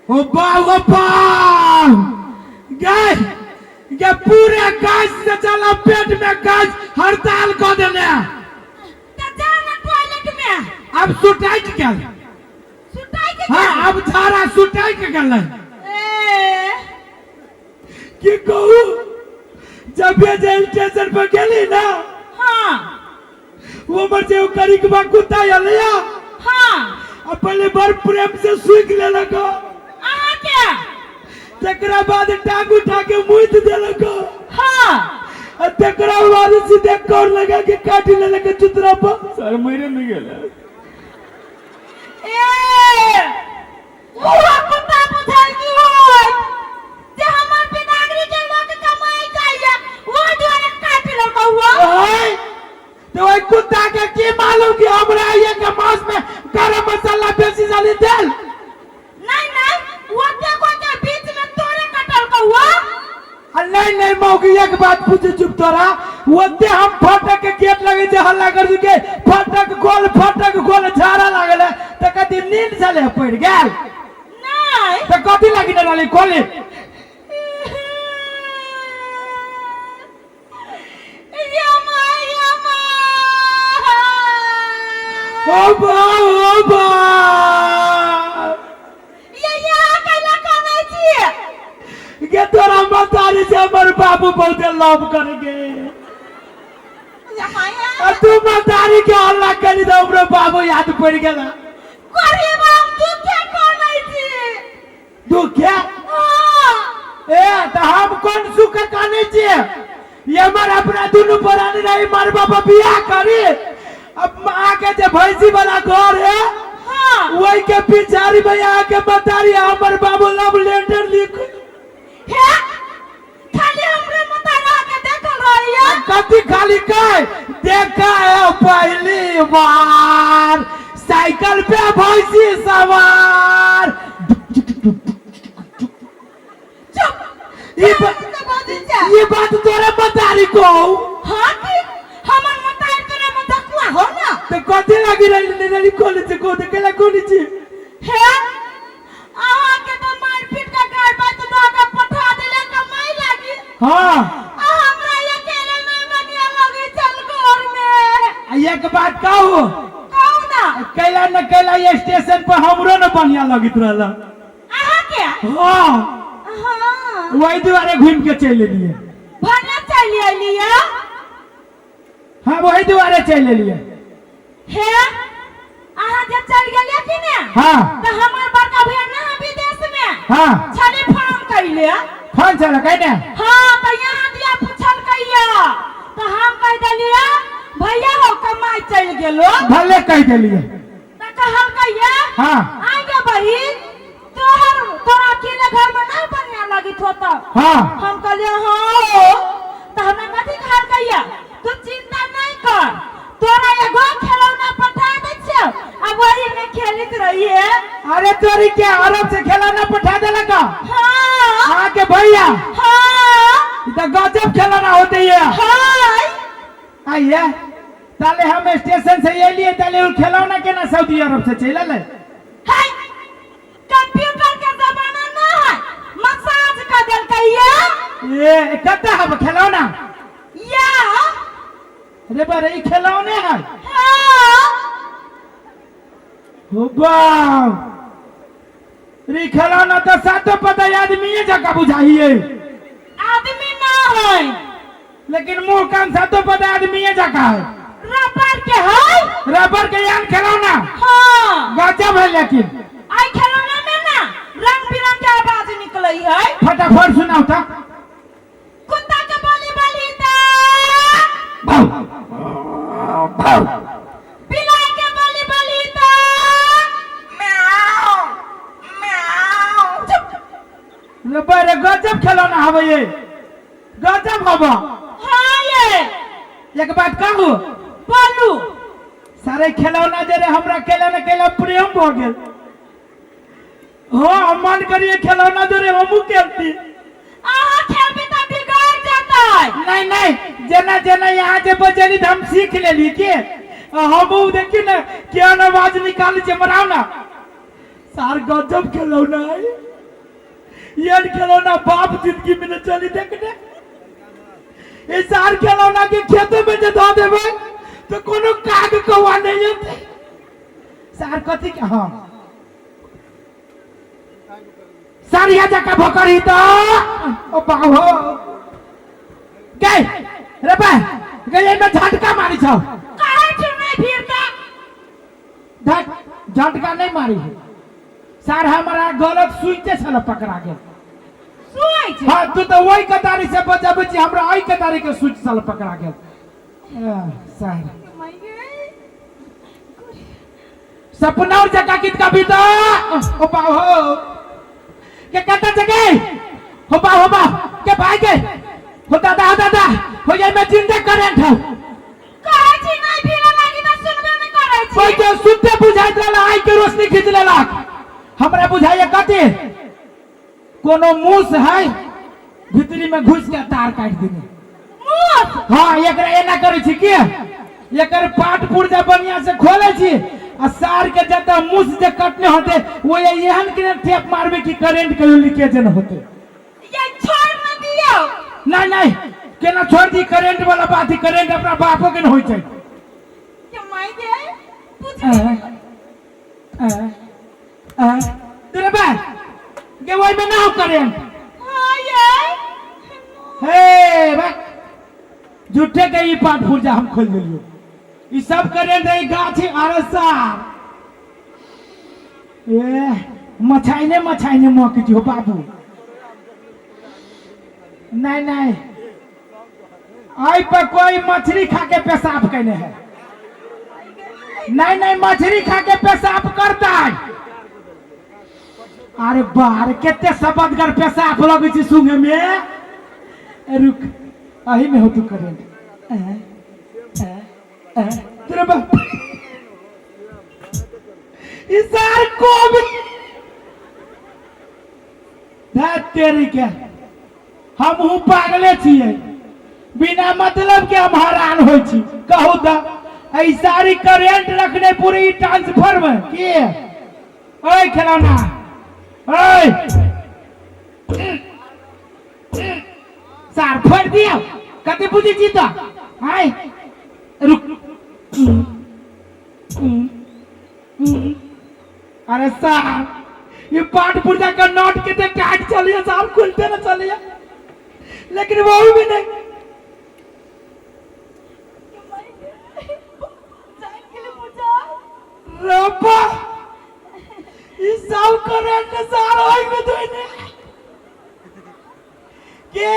Speaker 2: ओ बा, ओ बा। गे गे पूरे गाछ से चला पेट में गाछ हड़ताल कर देने।
Speaker 1: त जा ना टॉयलेट में।
Speaker 2: अब सुटाई के गेल।
Speaker 1: सुटाई के
Speaker 2: हाँ,
Speaker 1: गेल?
Speaker 2: अब झाड़ा सुटाई के गेल।
Speaker 1: ए
Speaker 2: की कहू, जब ये जेल स्टेशन पर गेली ना,
Speaker 1: हाँ
Speaker 2: वो मर जे करिकबा कुत्ता आलिया।
Speaker 1: हाँ
Speaker 2: अब पहले बड़ प्रेम से सूख लेलक।
Speaker 1: अहाँ के?
Speaker 2: तकरा बाद टांग उठा के मुइत देलक।
Speaker 1: हाँ
Speaker 2: आ तकरा बाद सीधे कौर लगा के काट लेलक चुतरा पर।
Speaker 3: सर मरे नहीं गेल।
Speaker 1: ए उहो कुत्ता बुझाइ की होय जे हमर बिदागरी के लोक कमाइ जाइया, ओहि दुआरे काटि लेलकौ।
Speaker 2: हाँ कहलहुँ कि हमरा एक मास में गरम मसाला बेसी जाली देल।
Speaker 1: नहीं नहीं, ओते कोई के बीच में तोरे कटल कौआ।
Speaker 2: आ नहीं नहीं मौगी, एक बात पूछे चुप तोरा, ओते हम फाटक के गेट लगे जे हल्ला कर के फाटक गोल फाटक गोल झाड़ा लागल है, त कथी नींद छले पड़ गेल?
Speaker 1: नहीं।
Speaker 2: त कथी लागी न रहली कोली?
Speaker 1: यमा यमा।
Speaker 2: ओ बा ओ बा।
Speaker 1: ये यहाँ कैला कानै छियै?
Speaker 2: गे तोरा मतारी से हमर बाबू बहुते लव करे गे।
Speaker 1: यमा
Speaker 2: आ तू मतारी के हल्ला करी त हमरो बाबू याद पड़ गेला।
Speaker 1: गरीब हम दुखे कानै छी।
Speaker 2: दुखे?
Speaker 1: हाँ।
Speaker 2: ए त हम कोन सुख कानै छियै? ये हमर अपना दुनू प्राणी रही मर बाबा बियाह करी, अब आके जे भैंसी वाला घर है
Speaker 1: हाँ।
Speaker 2: वही के पिछाड़ी भैया आके मतारी हमर बाबू लव लेटर लिख।
Speaker 1: हे खाली हमरे मतारा के देखल रहिया।
Speaker 2: कथी खाली काय देखा है पहली बार साइकिल पे भैंसी सवार।
Speaker 1: चुप।
Speaker 2: ये
Speaker 1: से बाजै छै।
Speaker 2: ये बात तोरे मतारी को।
Speaker 1: हाँ की हमर मतारी तोरे मधकुआ हो ना।
Speaker 2: तो कथी लागी रही रही कॉलेज को देखेला कॉलेज?
Speaker 1: हे अहाँ के तो मार पीट के गाय बात दऽ के पठा देले कमाई लागी।
Speaker 2: हाँ।
Speaker 1: आ हमरा अकेले नहीं बढ़िया लगे चल घर में।
Speaker 2: आ एक बात कहू?
Speaker 1: कहू ना।
Speaker 2: कैला न कैला ये स्टेशन पर हमरो न बढ़िया लगत रहला।
Speaker 1: अहाँ के?
Speaker 2: हाँ।
Speaker 1: हाँ।
Speaker 2: वही दुआरे घूम के चल एलिए।
Speaker 1: भने चलि एलिए?
Speaker 2: हाँ वही दुआरे चल एलिए।
Speaker 1: हे अहाँ जे चल गेलिए कि ने?
Speaker 2: हाँ।
Speaker 1: तो हमर बड़का भैया ना है विदेश में।
Speaker 2: हाँ।
Speaker 1: छले फोन कैले।
Speaker 2: फोन चल कैने?
Speaker 1: हाँ तो यहाँ दिया पूछल कैया तो हम कह देलिए भैया हो कमाई चल गेलो।
Speaker 2: भले कह देलिए।
Speaker 1: तो कहल कैया?
Speaker 2: हाँ।
Speaker 1: आगे बहिन तोहर तोरा अकेले घर में नहीं बढ़िया लगित होता।
Speaker 2: हाँ।
Speaker 1: हम कहलिए हाँ। तो हमरा कथी कहल कैया तू चिंता नहीं कर, तोरा एगो खिलौना पठा दै छियौ आ वही में खेलित रहिए।
Speaker 2: अरे तोरी के अरब से खिलौना पठा देलक?
Speaker 1: हाँ।
Speaker 2: आके भैया?
Speaker 1: हाँ।
Speaker 2: ई तो गजब खिलौना होते है।
Speaker 1: हाँ।
Speaker 2: आइए ताले हम स्टेशन से एलिए ताले उ खिलौना केना सऊदी अरब से चलि एलै?
Speaker 1: है कंप्यूटर के जमाना ना है, मसाज कर देलकैया।
Speaker 2: ए कतऽ हब खिलौना?
Speaker 1: या।
Speaker 2: रे बारे ई खिलौने है।
Speaker 1: हाँ।
Speaker 2: हो बाप रे, खिलौना तो सातो पता आदमी जका बुझाइए।
Speaker 1: आदमी ना है
Speaker 2: लेकिन मुंह कान सातो पता आदमी जका है।
Speaker 1: रबर के है।
Speaker 2: रबर के यान खिलौना?
Speaker 1: हाँ।
Speaker 2: गजब है। लेकिन
Speaker 1: आई खिलौना में ना रंग बिरंग के आवाज निकले है।
Speaker 2: फटाफट सुनाओ ता।
Speaker 1: कुत्ता के बोली बोली ता।
Speaker 2: भाव भाव।
Speaker 1: बिलाई के बोली बोली ता। म्याऊ म्याऊ। चुप।
Speaker 2: रबर गजब खिलौना हवे ये, गजब हवा।
Speaker 1: हाँ ये।
Speaker 2: एक बात कहू?
Speaker 1: बोलू।
Speaker 2: सारे खिलौना जे रे हमरा केला न केला प्रेम भ गेल। हाँ हम मन करिए खिलौना जे रे हमहू खेलती।
Speaker 1: अहाँ खेलबी त बिगड़ जेतै।
Speaker 2: नहीं नहीं जेना जेना यहाँ जे बजेली त हम सीख लेली के हमहू देखी ने केहन आवाज निकाली छै मराउ ना। सार गजब खिलौना है ये खिलौना बाप जिंदगी में न चली देखने। ई सार खिलौना के खेते में जे धऽ देबै तो कोनो काग कौआ नहीं एतै। सार कथी के? हाँ सारिया जका भोकरी तो ओ बाहो गए रे बा गए एमे झटका मारी छौ।
Speaker 1: कहै छी नहीं फिरता।
Speaker 2: झटका नहीं मारी है सार, हमारा गलत सुइते छल पकड़ा गेल।
Speaker 1: सुइ?
Speaker 2: हाँ तू तो वही कतारी से बचाबै छी, हमरा एहि कतारी के सुइच छल पकड़ा गेल। सार सपना और जका कित का भी तो ओ बाहो के कता जगह हो बा हो बा के भाई के हो दादा हो दादा हो जाए मैं जिंदा करेंट हो।
Speaker 1: कहै छी नहीं फिरे लागी त सुनबे नहीं करै।
Speaker 2: पहिले सुते बुझाइत रहल आँखि के रोशनी खींच लेलक। हमरा बुझाइए कथी कोनो मूस है भीतरी में घुस के तार काटि देने।
Speaker 1: मूस?
Speaker 2: हाँ, एकरा एना करै छी की एकर पाट पुर्जा बढ़िया से खोले छी आ सार के जतऽ मूस जे कटने होते वो एहन के टेप मारबे कि करेंट के लीकेज न होते।
Speaker 1: ये छोड़ न दियो।
Speaker 2: नहीं नहीं, केना छोड़ दी करेंट वाला बात ही, करेंट अपना बापो के न होई छै।
Speaker 1: के माय गे पूछ।
Speaker 2: तेरे बा के ओइ में ना हो करेंट।
Speaker 1: हां ये
Speaker 2: हे बा झूठे के ई पाट पुर्जा हम खोल देलियो, ई सब करेंट है गाछ आर सार ए मछाइने मछाइने मौके हो बाबू। नहीं नहीं, आई पर कोई मछली खा के पेशाब कैने है। नहीं नहीं, मछली खा के पेशाब करता है। अरे बार केते सबदगर पेशाब लगै छै सुंघे में। रुक, अही में हो तू करेंट। तेरे बाप इसार को भी तेरी के हम हूँ पागले छियै, बिना मतलब के हम हैरान होइ छी। कहू तऽ एहि सारी करेंट रखने पूरी ट्रांसफार्मर के। ओए खिलौना, ओए सार फोड़ दिया कते बुझी छी तऽ आय रुक। अरे साहब ये पाट पुर्जा का नोट कितने टाइट चलिए साहब, खुलते ना चलिए, लेकिन वो भी नहीं। रब्बा ये सब करंट सार होई में तो के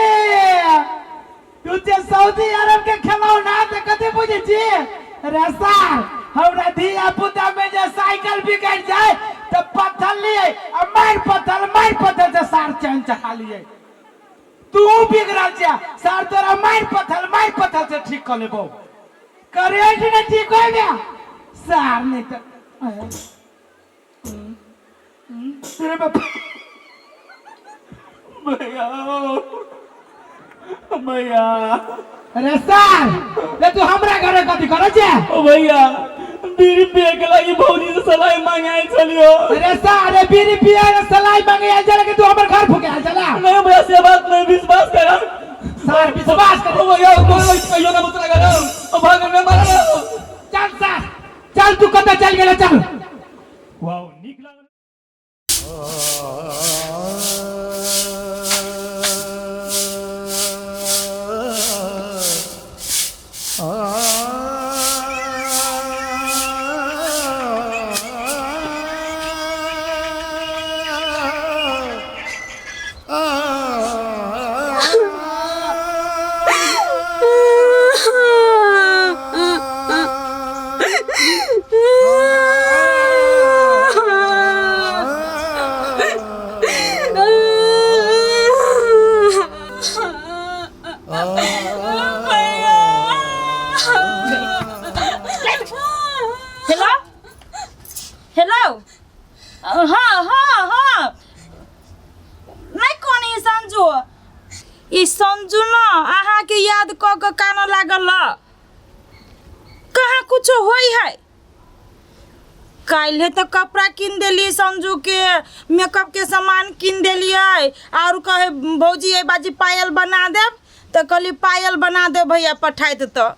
Speaker 2: तू जे सऊदी अरब के खिलौना ते कते बुझे छी रे सार। हमरा धिया पुता में जे साइकिल बिगड़ जाए तो पत्थर लिए आ मार पत्थर से सार चैन चढ़ा लिए। तू बिगड़ल छे सार, तोरा मार पत्थर से ठीक कर लेबो। करेंट ने ठीक हो गया सार नहीं तो तेरे बाप।
Speaker 3: भैया भैया
Speaker 2: अरे सार ले तू हमरा घरे कथी करै छे?
Speaker 3: ओ भैया बीड़ी पिए के लागी भौजी से सलाह मांगे आयल छलियो।
Speaker 2: अरे सार, अरे बीड़ी पिए के सलाह मांगे आयल छले कि तू हमर घर फूके आयल छला?
Speaker 3: नहीं भैया से बात नहीं, विश्वास कर
Speaker 2: सार, विश्वास कर।
Speaker 3: ओ भैया कोई कहियो ना मुतरा कर, ओ भाग में मारा।
Speaker 2: चल सार चल, तू कतऽ चल गेले चल।
Speaker 3: वाओ नीक लागल।
Speaker 1: हेलो हेलो, हाँ हाँ हाँ, नहीं कौन ई संजू, ई संजू न अहाँके याद कऽ कऽ कानऽ लागल ह। कहाँ कुछो होई है। काल्हे तो कपड़ा किन देलियै संजू के, मेकअप के सामान किन देलियै, और कहे भौजी एहि बाजी पायल बना देब, तऽ कहली पायल बना देब भैया पठाइत। तऽ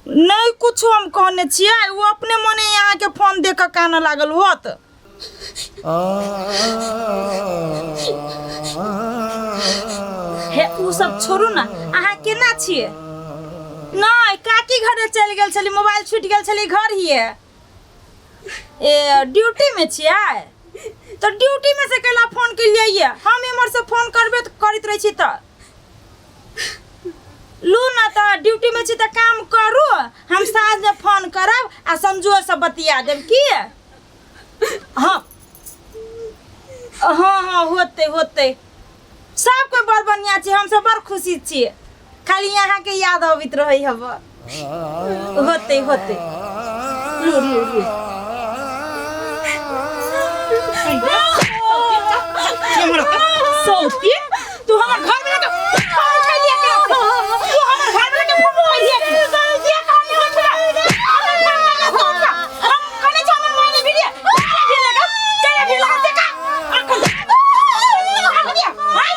Speaker 1: नहि कुछो हम कहने छियै, ओ अपने मने अहाँके फोन दे कऽ कानऽ लागल होत। हे उ सब छोड़ू ना, अहाँ केना छियै? नहि काकी घरे चलि गेल छली, मोबाइल छूटि गेल छली घर हिये। ए ड्यूटी में छियै तऽ ड्यूटी में से कैला फोन केलियै ये? हम एम्हर से फोन करबे तऽ करैत रहै छी। तऽ लू ना, तऽ ड्यूटी में छी तऽ काम करू, हम साँझ में फोन करब आ संजुओ से बतिया देब की। हाँ हाँ हाँ, होतै होतै, सब कोइ बड़ बढ़िआँ छै, हमसब बड़ खुशी छियै, खाली अहाँके याद अबैत रहै हब। होते होते रू रू रू सौती तू हमर घर में के फोन उठा लिया के तू हमर घर में के फोन उठा लिया के ये कहानी हो छला हमर फोन लगा फोन का हम कने छ हमर मोबाइल भिड़िया केना भीड़ लगा केना भीड़ लगा देखा अखन अखन दिया भाई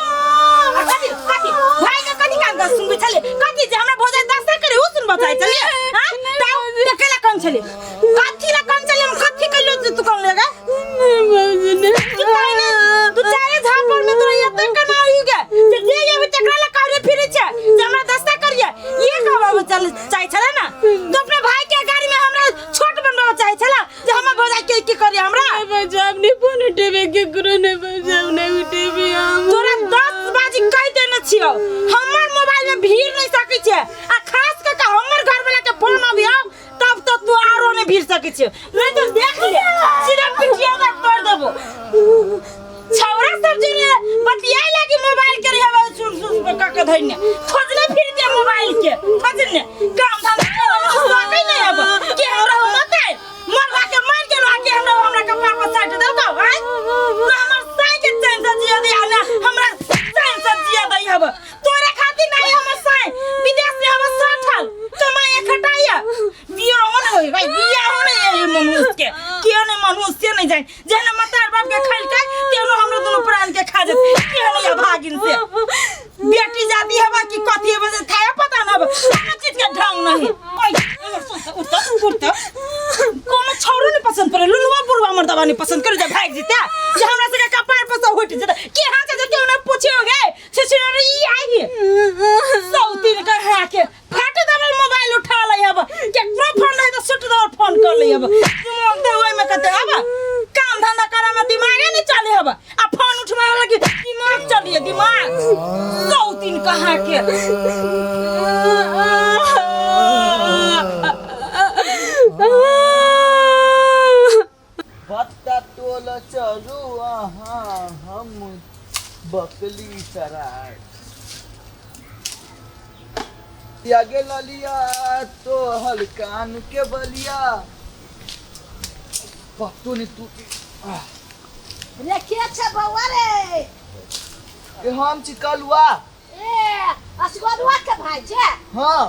Speaker 1: कथी कथी भाई के कथी कान दस सुनबै छले कथी जे हमरा भोजन दस्ता करे उ सुनबो चाहे छले हां ताऊ केला कम छले कथी ला कम छले हम कथी कइलो जे तू कम लेगा तू ताने तू चाहे झापड़ में तोरा एते कना होई गे जे जे ये तकरा ला करे फिरे छे जे हमरा दस्ता करिए ये कहबो चल चाहे छले ना तू अपने भाई के गाड़ी में हमरा छोट बनबो चाहे छला जे हमर भौजाई के की करिए हमरा
Speaker 4: बजाब नहीं फोन उठेबे केकरो नहीं बजाब नहीं उठेबे हम
Speaker 1: तोरा 10 बाजी कहि देने छियो हमर मोबाइल में भीड़ नहीं सकै छै आ खास कऽ के हमर घर वाला के फोन अबियो तब तो तू आरो नहीं भीड़ सकै छै नहीं तो देख ले सीधा पिटिया में तोड़ देबो छौरा सब जे बतियाए लागी मोबाइल के रहे सुन सुन पे कक धइने खोजले फिर दे मोबाइल के खोजने काम धाम करे में सकै नहीं अब के हमरा हो मत आइ मरवा के मर गेलो आ के हमरा हमरा कपार पर साट देव का भाई ना हमर साई के चैन से जिया दे ना हमरा चैन से जिया दई हब तोरे खातिर नहीं हमर साई विदेश में हम साठल कमाए खटाइया बिया हो नहीं होई भाई बिया हो नहीं ये मनुष्य के के ने मनुष्य नहीं जाए जेहने मतार बाप के खैलकै तेहनो हमरो दुनू प्राण के खा जेतै केहन या भागिन से बेटी जाती हवा कि कथी हवा से खाया पता न हवा कोनो चीज के ढंग नहीं ओइ एमहर सुन त उठ त उठ त कोनो छौरो नहीं पसंद पड़े लुलुआ बुढ़वा मर्दवा नहीं पसंद करे जे भाग जेते जे हमरा सबके कपार पर से हटि जेते के हाथ से केहू ना पूछियो गे छे छे रे ई आई सौ दिन के हा के फाट दबल मोबाइल उठा ले अब केकरो फोन नहीं तो सुट दो फोन कर ले अब दिमाग दे ओइ में कते अब काम धंधा करे में दिमागे नहीं चले अब आ फोन उठवा लगी दिमाग चलिए दिमाग सौ दिन कहाँ के
Speaker 5: बत्ता टोल चलू अहाँ हम बकली सराय आगे ललिया तो हलकान के बलिया पत्तो नहीं तू
Speaker 6: रे के छै बौआ रे
Speaker 5: ए हम छी कलुआ
Speaker 6: ए असगरुआ के भाई छै
Speaker 5: हाँ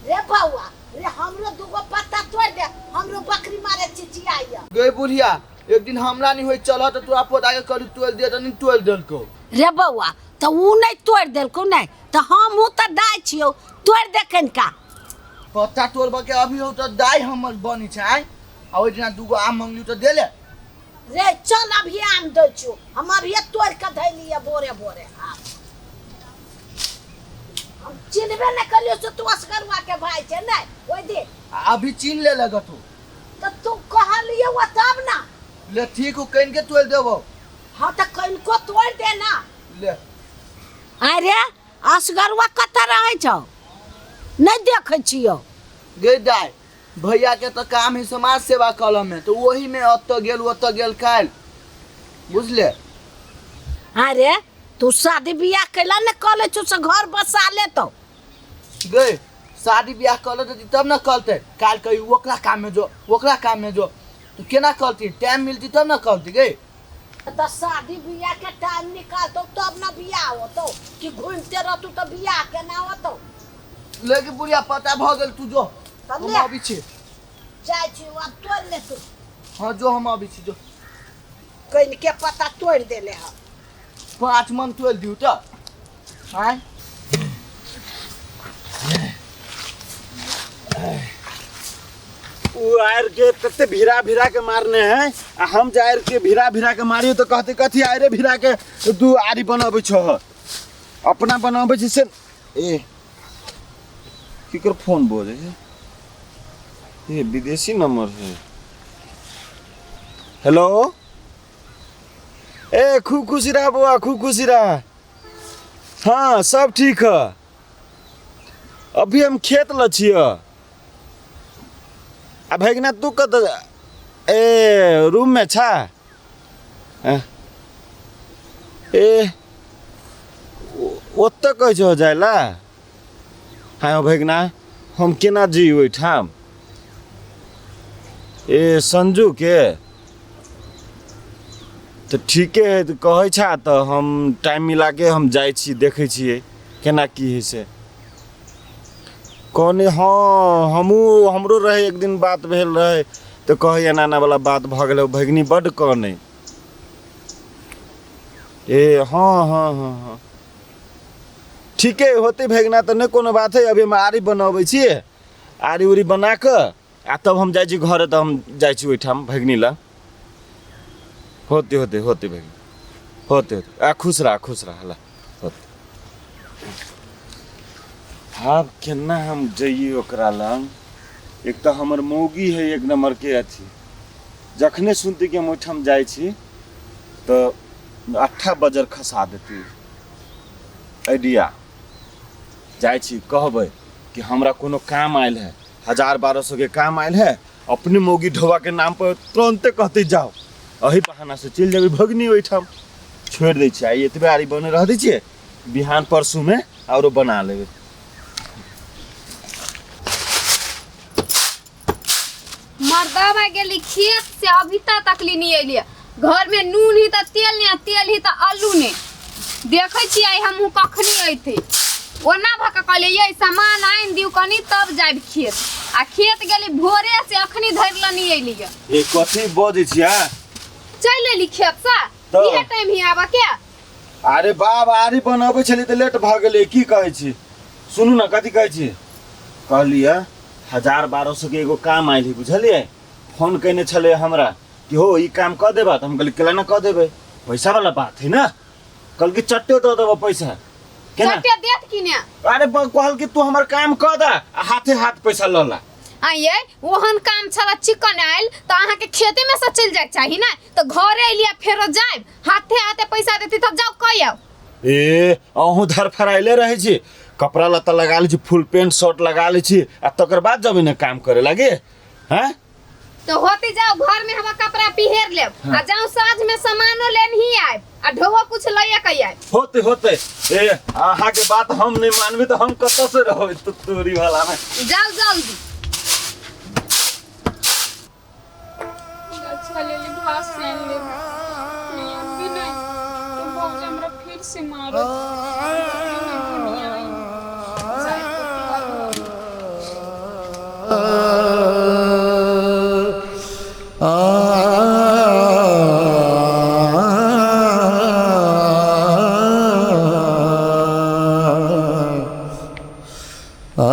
Speaker 6: रे बौआ रे हमरो दूगो पत्ता तोड़ दे हमरो बकरी मारे चिचियाइया
Speaker 5: गे बुढ़िया एक दिन हमरा नहीं होई चल तो तोरा पोता के करू तोड़ दे त नहीं तोड़ देलको
Speaker 6: रे बौआ तऽ उ नहीं तोड़ देलको नहीं तऽ हमहूँ तऽ दाय छियौ तोड़ दे कनिका
Speaker 5: पत्ता तोड़ब के अभी हो तो दाई हमर बनी छै आय आ ओहि दिना दूगो आम मंगली तो देले
Speaker 6: रे चल अभी आम दै छियौ हम अभिये तोड़ के धैलियै बोरे बोरे आम हम चिन्हबे नहि करियो से तू असगरुआ के भाई छै नहि ओहि दिन
Speaker 5: आ अभी चीन ले लग तू
Speaker 6: तऽ तू कहलियै वा तब ना
Speaker 5: ले ठीक हो कनि के तोड़ देबो
Speaker 6: हाँ तऽ कनिको तोड़ दे ना
Speaker 5: ले
Speaker 6: अरे असगरुआ कतऽ रहै छौ नहि देखै छियौ
Speaker 5: गे दाई भैया के तो काम है समाज सेवा कलम में तो वही में ओतऽ गेल ओतऽ गेल काल्हि बुझले
Speaker 6: अरे तू शादी बियाह कैला ने कऽ लै छौ से घर बसा लेतौ
Speaker 5: गे शादी बियाह कऽ लेतै तब ने करतै काल्हि कही ओकरा काम में जो ओकरा काम में जो तो केना करती टाइम मिलती तब ने करती गे
Speaker 6: तऽ शादी बियाह के टाइम निकालतौ तब ने बियाह होतौ कि घूमते रहतौ तऽ बियाह केना होतौ
Speaker 5: लेकिन बुढ़िया पता भऽ गेल तू जो
Speaker 6: तब
Speaker 5: हम
Speaker 6: ले।
Speaker 5: अबै छी
Speaker 6: जाइ छी आब तोड़ि ले तू
Speaker 5: हाँ जो हम अबै छी जो
Speaker 6: कनिके पत्ता तोड़ि देले हँ
Speaker 5: 5 मन तोड़ि दियौ तऽ आँय
Speaker 7: उ आयर के तते भिरा भिरा के मारने है आ हम जे आयर के भिरा भिरा के मारियो तो कहते कथी आयरे भिरा के दू आरी बनाबै छह अपना बनाबै छै से ए केकर फोन बजै है ए विदेशी नंबर है हेलो ए खूब खुशी रहा बौआ खूब खुशी रहा हाँ सब ठीक है अभी हम खेत ल छिय आ भैगना तू कत ए रूम में छा हैं? ए ओतऽ कहै छहो जाय ला हाँ भैगना हम केना जइयै ओहिठाम ए संजूके तऽ ठीके हइ तऽ कहै छा तऽ हम टाइम मिलाके हम जाइ छी देखै छियै केना की हइ से कहने हँ हमहूँ हमरो रहै एक दिन बात भेल रहै तऽ कहै एना एनावला बात भऽ गेलै भगिनी बड्ड कनै ए हँ हँ हँ हँ ठीके होतै भगिना तऽ नहि कोनो बात हइ अभी हम आरी बनबै छियै आरी उरी बना कऽ आ तब हम जाइ छी घरे तऽ हम जाइ छी ओहिठाम भगिनी लग होते होते होते भगिनी होते होते आ खुश रह खुश रह ला होते आब केना हम जइए ओकरा लग एक तऽ हमर मौगी है एक नंबर के अथी जखने सुनती कि हम ओहिठाम जाइ छी तऽ अट्ठा बजर खसा देती आइडिया जाइ छी कहबै कि हमरा कोनो काम आयल है 1000-1200 के काम आयल है अपने मौगी ढोबा के नाम पर तुरंते कहते जाओ अही बहाना से चलि जेबै भगनी ओहिठाम छोड़ि दै छियै आइ एतबे आरी बने रह दै छियै बिहान परसूमे आरो बना लेबै
Speaker 8: मर्दवा गेली खेत से अभी तक तकली नहीं अलियै घर में नून ही तऽ तेल नहीं आ तेल ही तऽ आलू नहीं देखै छियै आइ हमहूँ कखनी अयतै ओना भऽ कऽ कहलियै ये सामान आनि दियौ कनी तब जायब खेत आ खेत गेली भोरे से अखनी धरि लऽ नहीं अयलियै
Speaker 7: ए कथी बजै छियै
Speaker 8: चलि एली खेतसँ
Speaker 7: तऽ?
Speaker 8: इहे टाइम ही आबऽ के
Speaker 7: अरे बाब आरी बनबै छलियै तऽ लेट भऽ गेलै की कहै छी सुनू ने कथी कहै छी कहलियै 1000-1200 के एगो काम आयल है बुझलियै फोन केने छलै हमरा कि हो ई काम कऽ देबा तऽ हम कहलियै केला ना कऽ देबै पैसा वाला बात है ना कहलकै चट्टे दऽ देबऽ पैसा केना
Speaker 8: चट्टे देत कि ने
Speaker 7: अरे कहल कि तू हमर काम कऽ दे आ हाथे हाथ पैसा लऽ ला
Speaker 8: आइए ओहन काम छला चिकन आयल तऽ अहाँके खेते में से चलि जायके चाही ने तऽ घरे अयली फेरो जायब हाथे हाथे पैसा देती तब जाओ कह आउ
Speaker 7: ए अहूँ धरफड़ाइले रहै छी कपड़ा लत्ता लगा लै छी फुल पेंट शर्ट लगा लै छी आ तकर बाद जेबै ने काम करे लागे हैं
Speaker 8: तो होते जाओ घर में हम कपड़ा पिहेर लेब आ जाओ साँझ में सामानो लेन ही आयब आ ढोबो कुछ लइए के आयब
Speaker 7: होते होते ए अहाँ के बात हम नहीं मानबे तो हम कतऽ से रहबै तो तोरी वाला में
Speaker 8: जाओ जल्दी
Speaker 4: अच्छा लेली भात सेन लेब नहीं अभी नहीं तो भौजी हमरा फिर से मारत नहीं दुनिया आई जाय पति
Speaker 2: आ